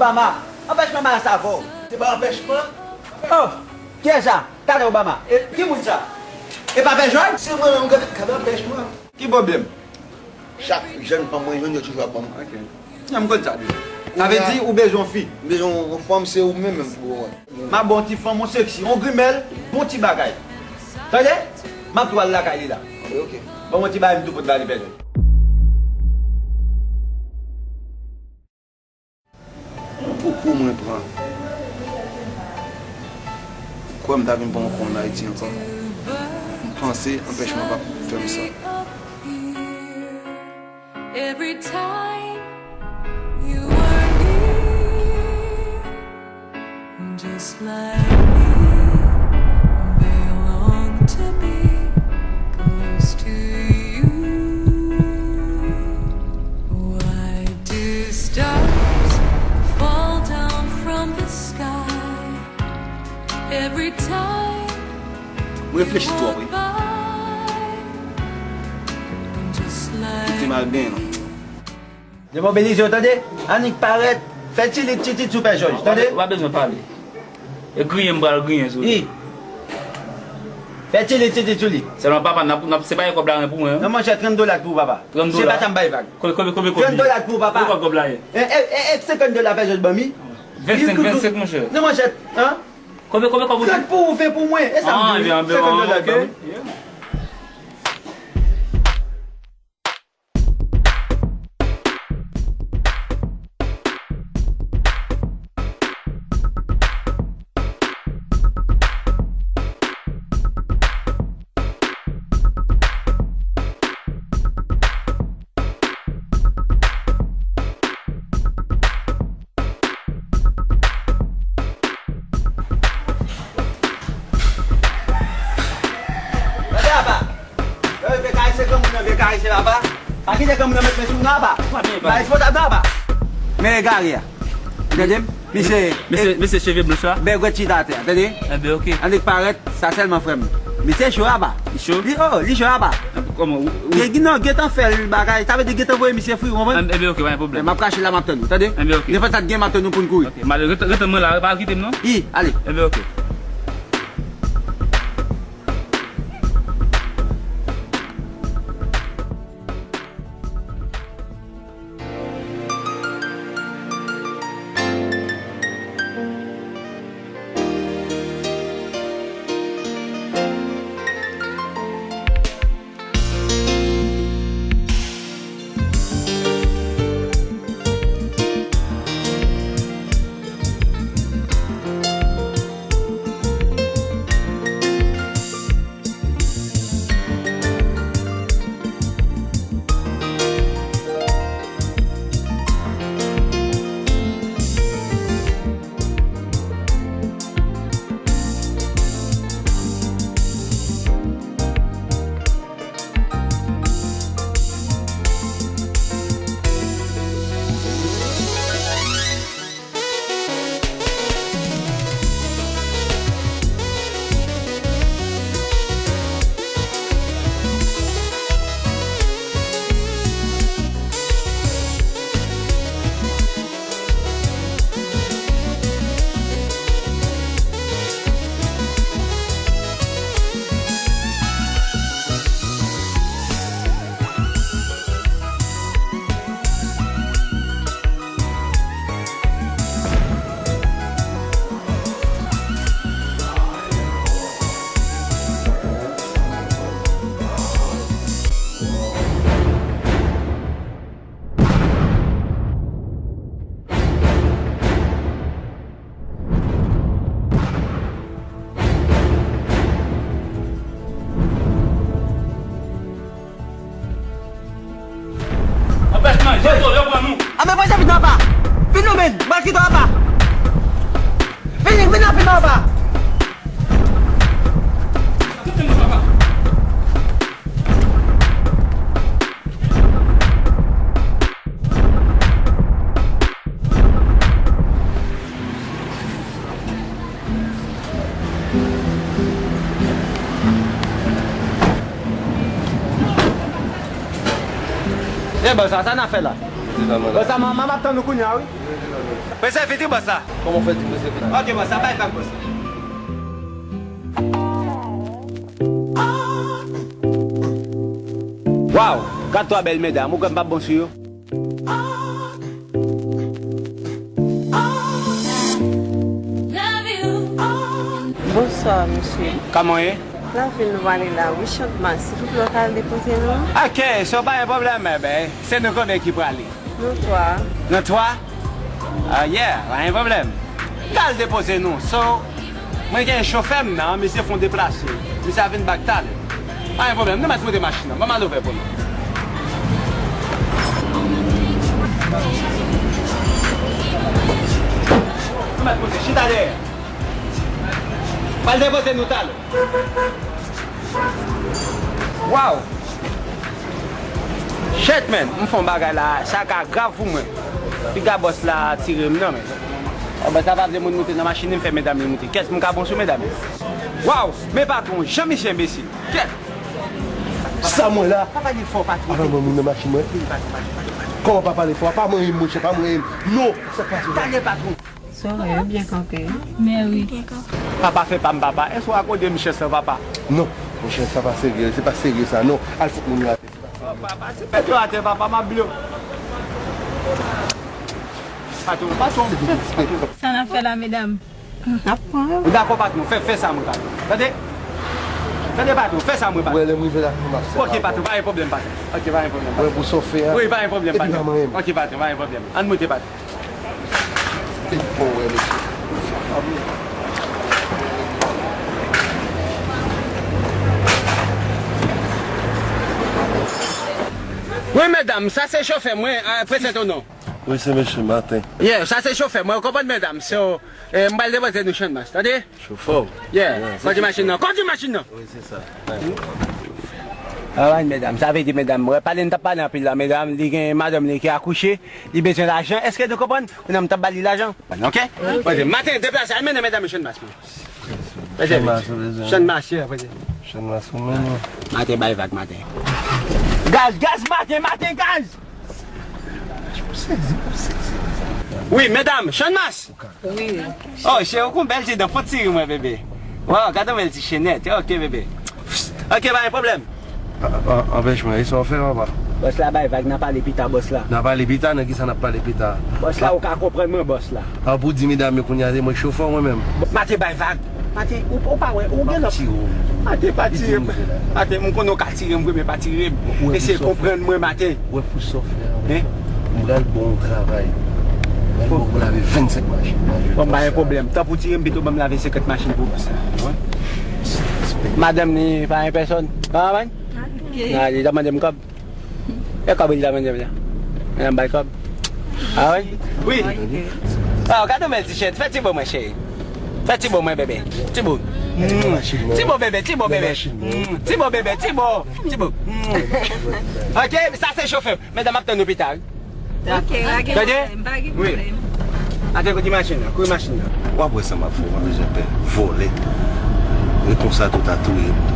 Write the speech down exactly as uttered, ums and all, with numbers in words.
Obama, anpèchman ba sa avè w. Se pa anpèchman? Oh, kiyès sa? Talè Obama. E, ki moun sa? E pa Pè Jòj? Se mwen menm, gade, gade anpèchman. Ki pwoblèm? Chak jèn fanm mwen jwenn, yo toujou ap ban m. Ok. Nan, m konn sa deja. Sa vle di ou bezwen yon fi? M bezwen yon fanm, se ou menm menm pou mwen. M ap ba w yon ti fanm, yon seksi, yon grimèl, bon ti bagay. Tande? M ap tou al lakay li la. Ok, ok. Ban m yon ti bagay, m tou pot ba li, Pè Jòj. Pou kou mwen pran. Ou kwè m ta vin pran yon kou ann Ayiti ankò? M panse anpèchman p ap fè m sa. Every time you were near, just like me, they long to be close to you. Why do stars fall down from the sky every time? M reflechi twòp, wi. Kite m al benyen non. Demobilize yo, tande? Annik parèt, fè tilit titit sou Pè Jòj, tande? Ou pa bezwen pale. E griyen m pral griyen sou li. Fè tilit titit sou li. Sèlman papa, n ap, n ap, se pa kòb la gen pou mwen, non? Non, monchè, trant dola k pou ou, papa. Trant dola? Se pa sa m bay vag. Konbyen, konbyen, konbyen kòb li? Trant dola k pou ou, papa. Konbyen kòb la ye? E, e, e, e senkant dola Pè Jòj ban m, wi. Vennsenk, vennsenk, monchè. Non, monchè, an? Konbyen, konbyen kòb ou di? Trant pou ou, ven pou mwen. E sa m di, wi. Senkant dola k ban m, wi. Tande, papa. Yo, vye karese granmoun nan, vye karese papa. Pa kite granmoun nan met men sou nou, papa. Pa responsab non, papa. Men egare a. Tande m? Misye, mesye, mesye cheve blanch la. Bègwèt chita atè a, tande? Enben, ok. Annik parèt, sa sèlman frè m. Misye cho, papa. Li cho? Li, oh, li cho, papa. Kòman? Ou, ou gen, non, gentan fè l bagay. Sa vle di gentan voye misye fri, ou konprann? Enben, ok, pa gen pwoblèm. M ap kache la, m ap tann ou, tande? Enben, ok. Nenpòt sa k gen, m ap tann ou pou n kouri. Ok, m ale, rete, rete mwen la, pa kite m non. Wi, ale. Enben, ok. Anpèchman, jete w, yo pran nou. Anben, pran chapit nan apa. Vin non, men, m al kite w apa. Vin, vin rapid nan apa. Kite nou, papa. E bò sa, sa n ap fè la? Bò sa, manman m ap tann nou kounye a, wi. Prese vit wi bòs la. Kòman w fè di prese vit? Ok bòs la, bay vag bòs la. Waw, gad twa bèl medam, ou kwè m p ap bon sou yo? Bonswa mesye. Kòman w ye? Nan vil nou prale la wi, Chantmas, silvouplè w ka al depoze nou? Ok, so pa gen pwoblèm, enben se nou konbyen ki prale? Nou twa. Nou twa? Ah yeah, pa gen pwoblèm. M ka al depoze nou. So, mwen gen chofè m nan, misye fè yon deplase. Misye a vin bak talè. Pa gen pwoblèm, nou mèt moute machin nan. Ban m al ouvè pou nou. Nou mèt moute, chita dèyè. Pral depoze nou talè. Waw! Shit man, m fè yon bagay la, sa ka grav pou mwen. Piga bòs la tire m nan men. Bòs la pa vle moun moute nan machin li, m fè medam li moute. Kèt, m ka bon sou medam yo. Waw! Men patwon, jan misye enbesil. Kèt! Sa mwen la. Pa pale fò patwon. Avan mwen moun nan machin mwen. Kòman pa pale fò? Pa manyen m monchè, pa manyen m. Non! Sa k pase la? Talè patwon. Sore, byen kanpe. Mèwi. Papa fè pa m papa. Èske w akòde m chans lan papa? Non, monchè, sa pa serye, se pa serye sa, non. Al fout moun yo atè, se pa serye. Papa, ti mèt yo atè, papa, m ap blo. Patwon, patwon, fè, patwon. Sa n ap fè la, medam? N ap pran yo. Ou dakò, patwon, fè, fè sa mwen, patwon. Tande? Tande, patwon, fè sa mwen, patwon. Wè, lè m rive la, m ap fè. Ok, patwon, pa gen pwoblèm, patwon. Ok, pa gen pwoblèm, patwon. Wè, pou sa w fè a. Wi, pa gen pwoblèm, patwon. Epi pa manyen m. Ok, patwon, pa gen pwoblèm. Ann moute, patwon. Bon, wè, mesye. Wi, medam, sa se chofè mwen, a, prezante w non. Wi, se mesye Maten. Yeah, sa se chofè mwen, ou konprann, medam? So, eh, m pral depoze nou Channmas, tande? Chofè w? Yeah, kondui machin nan, kondui machin nan! Wi, se sa. Alright, medam, sa vle di, medam, wè, pale n t ap pale anpil la, medam, li gen madanm li ki akouche, li bezwen lajan. Èske nou konprann? Kounye a m t ap ba li lajan. Ok? Ok. Maten, deplase, al mennen medam yo Channmas, man. Channmas, ou bezwen? Channmas, yeah, Channmas, ou menm. Maten, bay vag, Maten. Gaz, gaz, Maten, Maten, gaz! Wi, medam, Channmas! Wi. Oh, cheri, ou gon bèl ti dan, fon ti ri mwen, bebe. Waw, gade yon bèl ti chenèt. Ok, bebe. Ok, pa gen pwoblèm. A, a, anpèch mwen, e sa w fè, papa? Bòs la bay vag, n a pale pita, bòs la. N a pale pita, nan kisa n ap pale pita? Bòs la, ou ka konprann mwen, bòs la. A, pou di medam yo kounye a, se mwen k chofè w, mwen menm. Maten bay vag. Maten, ou, ou pa wè, ou gen lòt. Maten, pa tire m. Maten, m konnen w ka tire m vre, men pa tire m. Eseye konprann mwen, Maten. Wè pou sa w fè a. Hein? M pral ba w yon travay. M pral ba w pou lave vennsenk machin. Bon, pa gen pwoblèm. Tan pou tire m, pito ban m lave senkant machin pou bòs la. Madanm ni pa gen pèsòn. Pa, man? Ok. Nan, li ta mande m kòb. E kòb li ta mande m la. Mwen bay kòb. Ah wi? Wi. Ah, gade yon bèl ti chèz. Fè ti bo mwen, cheri. Fè ti bo mwen, bebe. Ti bo. Mm. Ti bo, bebe, ti bo, bebe. Mm. Ti bo, bebe, ti bo. Ti bo. Mm. Ok, sa se chofè. Medam ap tann nou pita, wi. Ok, pa gen pwoblèm, pa gen pwoblèm. Atè kote machin nan, kote machin nan. W ap wè sa m ap fè w, w ap bezwen pè. Vòlè. E konsa tou ta touye m.